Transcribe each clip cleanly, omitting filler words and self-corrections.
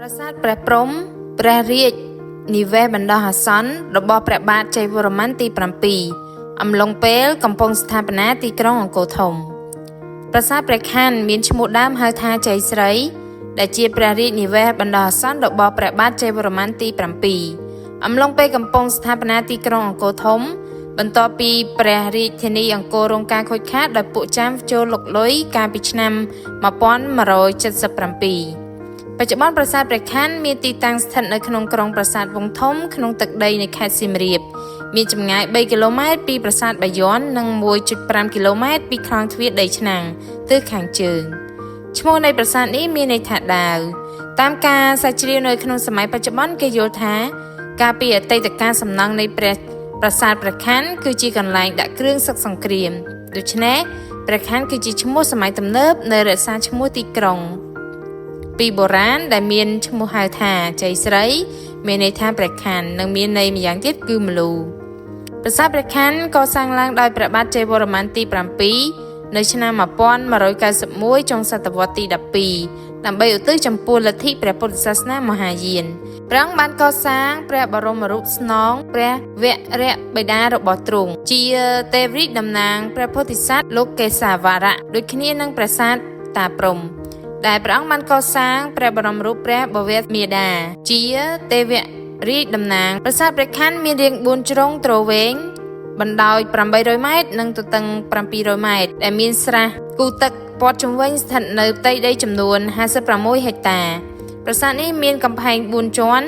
ប្រាសាទព្រះព្រហ្មព្រះរាជនិវេសបណ្ដោះអាសន្នរបស់ព្រះបាទជ័យវរ្ម័នទី7អំឡុងពេលកំពុងស្ថាបនាទីក្រុងអង្គរធំប្រាសាទព្រះខ័នមានឈ្មោះដើមហៅថាជ័យស្រីដែលជាព្រះរាជនិវេសបណ្ដោះអាសន្នរបស់ព្រះបាទជ័យវរ្ម័នទី7អំឡុងពេលកំពុងស្ថាបនាទីក្រុងអង្គរធំបន្ទាប់ពីព្រះរាជធានីអង្គររងការខូចខាតដោយពួកចាមចូលលុកលុយកាលពីឆ្នាំ1177បច្ចុប្បន្នប្រាសាទព្រះខ័នមានទីតាំងស្ថិតនៅក្នុងក្រុងប្រាសាទវង្សធំក្នុងទឹកដីនៃខេត្តសៀមរាបមានចម្ងាយ3គីឡូម៉ែត្រពីប្រាសាទបាយ័ននិង1.5គីឡូម៉ែត្រពីខ្លោងទ្វារដីឆ្នាំងទិសខាងជើងឈ្មោះនៃប្រាសាទនេះមានន័យថាដាវតាមការសាច់ជ្រាវនៅក្នុងសម័យបច្ចុប្បន្នគេយល់ថាកាលពីអតីតកាលសំណង់នៃព្រះប្រាសាទព្រះខ័នគឺជាកន្លែងដាក់គ្រឿងសឹកសង្គ្រាមដូច្នេះព្រះខ័នគឺជាឈ្មោះសម័យទំនើបនៅរក្សាឈ្មោះទីក្រុងពីបុរាណដែលមានឈ្មោះហៅថាជ័យស្រីមានន័យថាព្រះខ័ននិងមានន័យម្យ៉ាងទៀតគឺមលូប្រាសាទព្រះខ័នកសាងឡើងដោយព្រះបាទជ័យវរ្ម័នទី7នៅឆ្នាំ1191ចុងសតវត្សទី12ដើម្បីឧទ្ទិសចំពោះលទ្ធិព្រះពុទ្ធសាសនាមហាយានព្រះអង្គបានកសាងព្រះបរមរូបស្នងព្រះវរៈបិតារបស់ទ្រង់ជាទេវរាជតំណាងព្រះពោធិសត្វលោកកេសាវរៈដូចគ្នានឹងប្រាសាទតាព្រហ្មដែលព្រះអង្គបានកសាងព្រះបរមរូបព្រះបវរមាតាជាទេវរាជតំណាងប្រាសាទព្រះខ័នមានរាង4ជ្រុងទ្រវែងបណ្ដោយ800ម៉ែត្រនិងទទឹង700ម៉ែត្រដែលមានស្រះគូទឹកព័ទ្ធជុំវិញស្ថិតនៅផ្ទៃដីចំនួន56ហិកតាប្រាសាទនេះមានកំផែង4ជាន់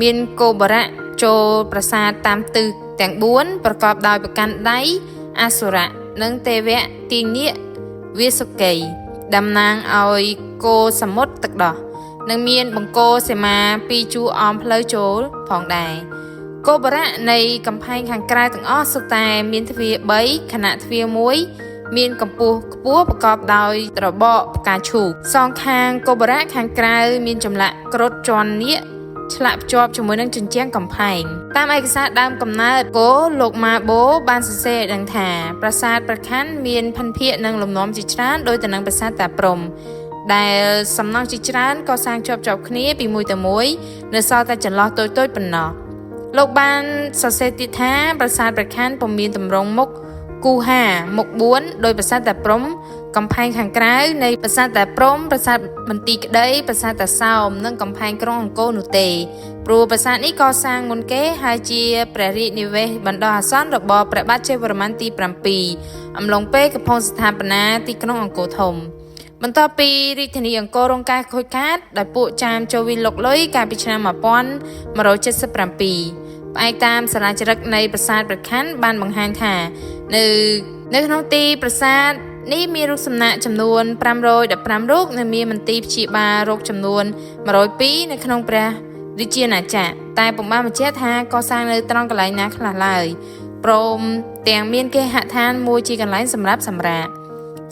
មានគោបុរៈចូលប្រាសាទតាមទិសទាំង4ប្រកបដោយប្រកាន់ដៃអសុរៈនិងទេវៈទាញនាគវាសុកីតំណាងឲ្យគោសមុទ្រទឹកដោះនិងមានបង្គោលសីមាពីរជួរអមផ្លូវចូលផងដែរគោបុរៈនៃកំផែងខាងក្រៅទាំងអស់សុទ្ធតែមានទ្វារ3ខណៈទ្វារ1មានកម្ពស់ខ្ពស់ប្រកបដោយត្របកផ្កាឈូកសងខាងគោបុរៈខាងក្រៅមានចម្លាក់គ្រុឌជាន់នាគឆ្លាក់ភ្ជាប់ជាមួយនឹងជញ្ជាំងកំផែងតាមឯកសារដើមកំណើតគោលោកម៉ាបូបានសរសេរឲ្យដឹងថាប្រាសាទព្រះខ័នមានភិនភាគនិងលំនាំជាច្រើនដោយទៅនឹងប្រាសាទតាព្រហ្មដែលសំណង់ជាច្រើនកសាងជាប់ៗគ្នាពីមួយទៅមួយនៅសល់តែចន្លោះតូចៗប៉ុណ្ណោះលោកបានសរសេរទៀតថាប្រាសាទព្រះខ័នពុំមានទម្រង់មុខគូហាមុខ4ដោយប្រាសាទតាព្រហ្មកំផែងខាងក្រៅនៃប្រាសាទតាព្រហ្មប្រាសាទបន្ទាយក្តីប្រាសាទតាសោមនិងកំផែងក្រុងអង្គរនោះទេព្រោះប្រាសាទនេះកសាងមុនគេហើយជាព្រះរាជនិវេសបណ្ដោះអាសន្នរបស់ព្រះបាទជ័យវរ្ម័នទី7អំឡុងពេលកំពុងស្ថាបនាទីក្រុងអង្គរធំបន្ទាប់ពីរាជធានីអង្គររងការខូចខាតដោយពួកចាមចូលវាយលុកលុយកាលពីឆ្នាំ1177ផ្អែកតាមសាលាចារឹកនៃប្រាសាទព្រះខ័នបានបង្ហាញថានៅក្នុងទីប្រាសាទនេះមានរូបសំណាកចំនួន515រូបនិងមានមន្ទីរព្យាបាលរោគចំនួន102នៅក្នុងព្រះរាជាណាចក្រតែពុំបានបញ្ជាក់ថាកសាងនៅត្រង់កន្លែងណាខ្លះឡើយព្រមទាំងមានគេហដ្ឋានមួយជាកន្លែងសម្រាប់សម្រាក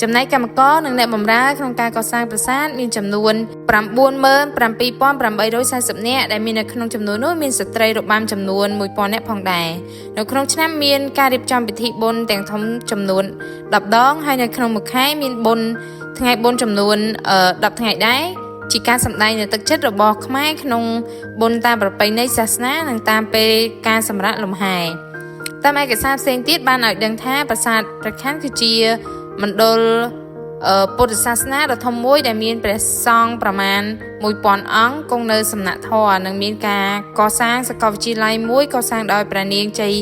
ចំណែកកម្មករនិងអ្នកបម្រើក្នុងការកសាងប្រាសាទមានចំនួន97840នាក់ដែលមាននៅក្នុងចំនួននោះមានស្ត្រីរបាំចំនួន1000នាក់ផងដែរនៅក្នុងឆ្នាំមានការរៀបចំពិធីបុណ្យទាំងធំចំនួន10ដងហើយនៅក្នុងមួយខែមានបុណ្យថ្ងៃបុណ្យចំនួន10ថ្ងៃដែរជាការសម្ដែងនូវទឹកចិត្តរបស់ខ្មែរក្នុងបុណ្យតាមប្រពៃណីសាសនានិងតាមពេលការសម្រាកលំហែតាមឯកសារផ្សេងទៀតបានឲ្យដឹងថាប្រាសាទព្រះខ័នគឺជាមណ្ឌលពុទ្ធសាសនាដ៏ធំមួយដែលមានព្រះសង្ឃប្រមាណ1000អង្គគង់នៅសំណាក់ធម៌និងមានការកសាងសាកលវិទ្យាល័យមួយកសាងដោយព្រះនាងជ័យ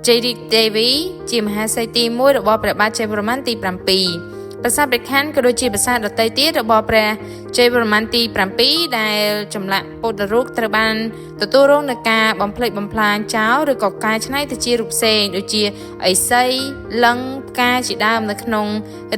រាជទេវីជាមហាសេដ្ឋីមួយរបស់ព្រះបាទជ័យវរ្ម័នទី7ប្រាសាទព្រះខ័នក៏ដូចជាប្រាសាទដទៃទៀតរបស់ព្រះជ័យវរ្ម័នទី7ដែលចម្លាក់ពុទ្ធរូបត្រូវបានទទួលរងនឹងការបំផ្លិចបំផ្លាញចោលឬក៏កែច្នៃទៅជារូបផ្សេងដូចជាឥសីលឹងផ្កាជាដើមនៅក្នុង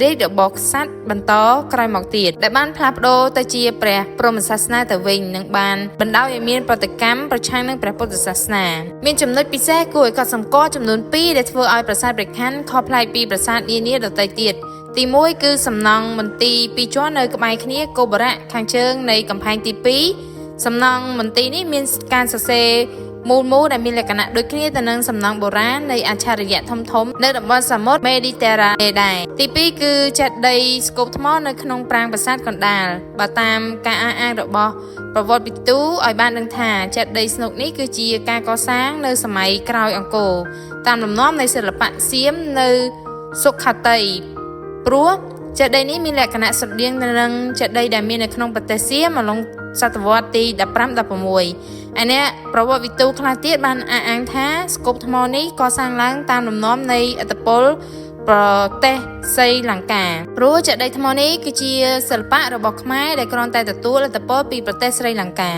រាជរបស់ក្សត្របន្តក្រោយមកទៀតដែលបានផ្លាស់ប្ដូរទៅជាព្រះព្រហ្មសាសនាទៅវិញនិងបានបណ្ដោយឲ្យមានប្រតិកម្មប្រឆាំងនឹងព្រះពុទ្ធសាសនាមានចំណុចពិសេសគួរឲ្យកត់សម្គាល់ចំនួន2ដែលធ្វើឲ្យប្រាសាទព្រះខ័នខុសប្លែកពីប្រាសាទនានាដទៃទៀតទី1គឺសំណង់មន្ទីរពីរជាន់នៅក្បែរគ្នាគោបុរៈខាងជើងនៃកំផែងទី2សំណង់មន្ទីរនេះមានការសរសេរ មូលៗដែលមានលក្ខណៈដូចគ្នាទៅនឹងសំណង់បុរាណនៃអច្ឆរិយៈធំៗនៅតំបន់សមុទ្រមេឌីទែរ៉ាណេដែរទី2គឺចេតិយស្គប់ថ្មនៅក្នុងប្រាង្គប្រាសាទកណ្ដាលបើតាមការអះអាងរបស់ប្រវត្តិវិទូឲ្យបានដឹងថាចេតិយស្នុកនេះគឺជាការកសាងនៅសម័យក្រោយអង្គរតាមលំនាំនៃសិល្បៈសៀមនៅសុខតីព្រោះចេតិយនេះមានលក្ខណៈស្រដៀងទៅនឹងចេតិយដែលមាននៅក្នុងប្រទេសសៀមអំឡុងសតវត្សទី15 16ឯអ្នកប្រវត្តិវិទូខ្លះទៀតបានអះអាងថាស្គប់ថ្មនេះកសាងឡើងតាមលំនាំនៃឥទ្ធិពលប្រទេសស្រីលង្កាព្រោះចេតិយថ្មនេះគឺជាសិល្បៈរបស់ខ្មែរដែលគ្រាន់តែទទួលឥទ្ធិពលពីប្រទេសស្រីលង្កា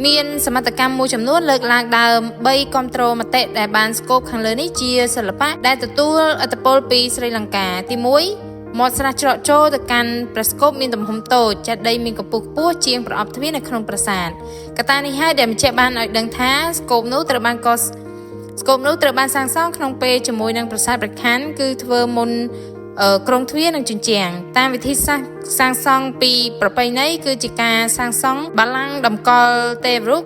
មានសមត្ថកម្មមួយចំនួនលើកឡើងដើម3គ្រប់ត្រូលមតិដែលបានស្គប់ខាងលើនេះជាសិល្បៈដែលទទួលឥទ្ធិពលពីស្រីលង្កាទី1មាត់ស្រះច្រកចូលទៅកាន់ព្រះស្គប់មានទំហំតូចចេតិយមានកម្ពស់ខ្ពស់ជាងប្រអប់ទ្វារនៅក្នុងប្រាសាទកត្តានេះហើយដែលបញ្ជាក់បានឲ្យដឹងថាស្គប់នោះត្រូវបានកស្គប់នោះត្រូវបានសាងសង់ក្នុងពេលជាមួយនឹងប្រាសាទព្រះខ័នគឺធ្វើមុនក្រុងទ្វារនិងជញ្ជាំងតាមវិធីសាស្ត្រសាងសង់ពីប្រពៃណីគឺជាការសាងសង់បល្ល័ង្កតម្កល់ទេវរូប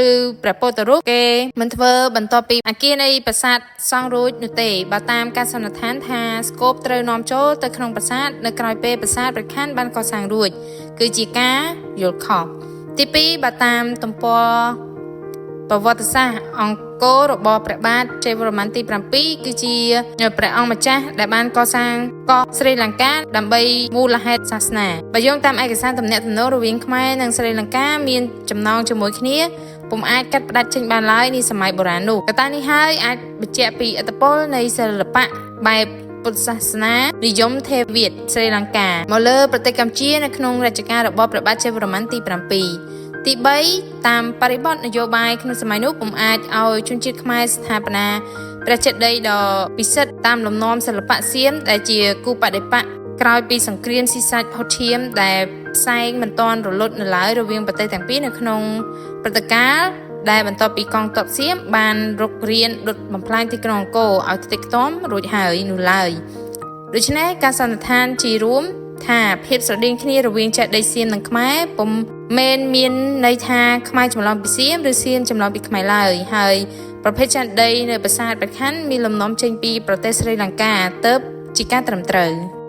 ឬព្រះពុទ្ធរូបគេមិនធ្វើបន្ទាប់ពីអាគារនៃប្រាសាទសង់រួចនោះទេបើតាមការសន្និដ្ឋានថាស្គប់ត្រូវនាំចូលទៅក្នុងប្រាសាទនៅក្រោយពេលប្រាសាទព្រះខ័នបានកសាងរួចគឺជាការយល់ខុសទី2បើតាមទំព័រប្រវត្តិសាស្ត្រអង្គររបស់ព្រះបាទជ័យវរ្ម័នទី7គឺជាព្រះអង្គម្ចាស់ដែលបានកសាងកោះស្រីលង្កាដើម្បីមូលហេតុសាសនាបើយោងតាមឯកសារទំនាក់ទំនងរវាងខ្មែរនិងស្រីលង្កាមានចំណងជាមួយគ្នាពុំអាចកាត់ផ្តាច់ចេញបានឡើយនាសម័យបុរាណនោះកត្តានេះហើយអាចបញ្ជាក់ពីឥទ្ធិពលនៃសិល្បៈបែបពុទ្ធសាសនានិយមថេវៀតស្រីលង្កាមកលើប្រទេសកម្ពុជានៅក្នុងរជ្ជកាលរបស់ព្រះបាទជ័យវរ្ម័នទី7ទី3តាមបរិបទនយោបាយក្នុងសម័យនោះពុំអាចឲ្យជនជាតិខ្មែរស្ថាបនាព្រះចេតិយដ៏ពិសិដ្ឋតាមលំនាំសិល្បៈសៀមដែលជាគូបដិបក្ខក្រោយពីសង្គ្រាមស៊ីសាច់ហុតឈាមដែលផ្សែងមិនទាន់រលត់នៅឡើយរវាងប្រទេសទាំងពីរនៅក្នុងព្រឹត្តិការណ៍ដែលបន្ទាប់ពីកងទ័ពសៀមបានរុករានដុតបំផ្លាញទីក្រុងអង្គរឲ្យខ្ទេចខ្ទាំរួចហើយនោះឡើយដូច្នេះការសន្និដ្ឋានជារួមថាភាពស្រដៀងគ្នារវាងចេតិយសៀមនិងខ្មែរពុំមែនមានន័យថាខ្មែរចម្លងពីសៀមឬសៀមចម្លងពីខ្មែរឡើយហើយប្រភេទចេតិយនៅប្រាសាទព្រះខ័នមានលំនាំចេញពីប្រទេសស្រីលង្កាទៅជាការត្រឹមត្រូវ។